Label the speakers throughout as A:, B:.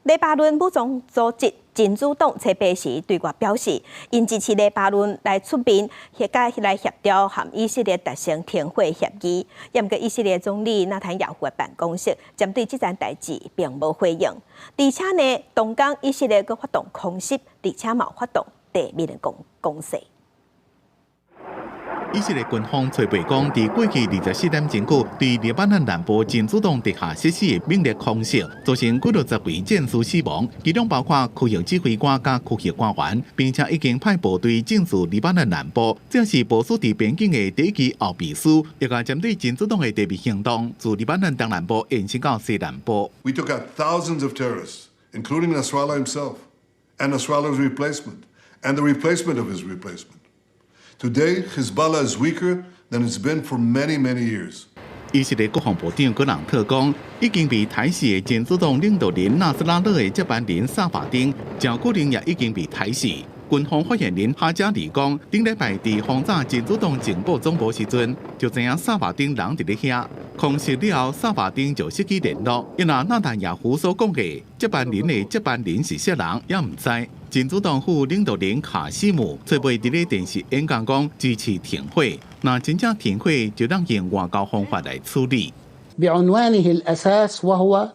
A: 黎巴嫩武裝組織真主黨初八時對外表示，𪜶支持黎巴嫩來出面協解來協調和以色列達成停火協議。毋過以色列總理納坦雅胡的辦公室針對這件代誌並無回應。而且呢，同工以色列閣發動空襲，而且嘛發動地面的攻勢。
B: 以色列軍方初八講，佇過去24點鐘內，對黎巴嫩南部真主黨地下設施的猛烈空襲，造成幾落十位戰士死亡，其中包括區域指揮官佮區域官員，並且已經派部隊進駐黎巴嫩南部。這是部署佇邊境的第一支後備師，一個針對真主黨的地面行動，自黎巴嫩東南部延伸到西南部。
C: We took out thousands of terrorists, including Nasrallah himself, and Nasrallah's replacement, and the replacement of his replacement. Today, Hezbollah is weaker than it's been for many, many years.
B: 以色列國防部長葛朗特講，已經被刣死的真主黨領導人納斯拉勒的接班人薩法丁，誠可能也已經被刣死。軍方發言人哈加里講，頂禮拜佇轟炸真主黨情報總部時陣，就知影薩法丁人佇咧遐。空襲了後，薩法丁就失去聯絡。因為納坦雅胡所講的接班人的接班人是啥人，也毋知。真主黨副領導人卡西姆初八佇咧電視演講講支持停火，若真正停火，就當用外交方法來處理。
D: بعنوانه الأساس وهو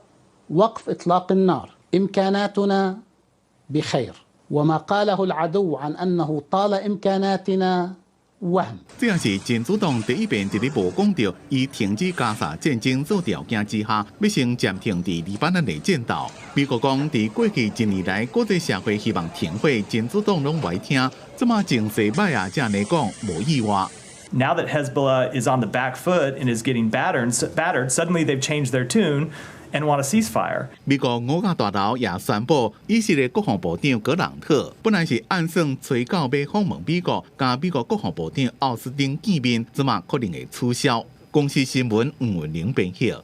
D: وقف إطلاق النار إمكاناتنا بخير وما قاله العدو عن أنه طال إمكاناتنا وهم。
B: 這也是真主黨第一遍佇咧無講著伊停止加沙戰爭做條件之下，欲先暫停佇黎巴嫩的戰鬥。美國講，佇過去一年來，國際社會希望停火，真主黨攏無愛聽，這馬情勢歹啊，才按呢講無意外。
E: Now that Hezbollah is on the back foot and is getting battered, suddenly they've changed their tune and want a ceasefire.
B: 美國五角大樓也宣布，以色列國防部長葛朗特本來是按算初九欲訪問美國，佮美國國防部長奧斯汀見面，這馬可能會取消。公視新聞吳文玲編譯。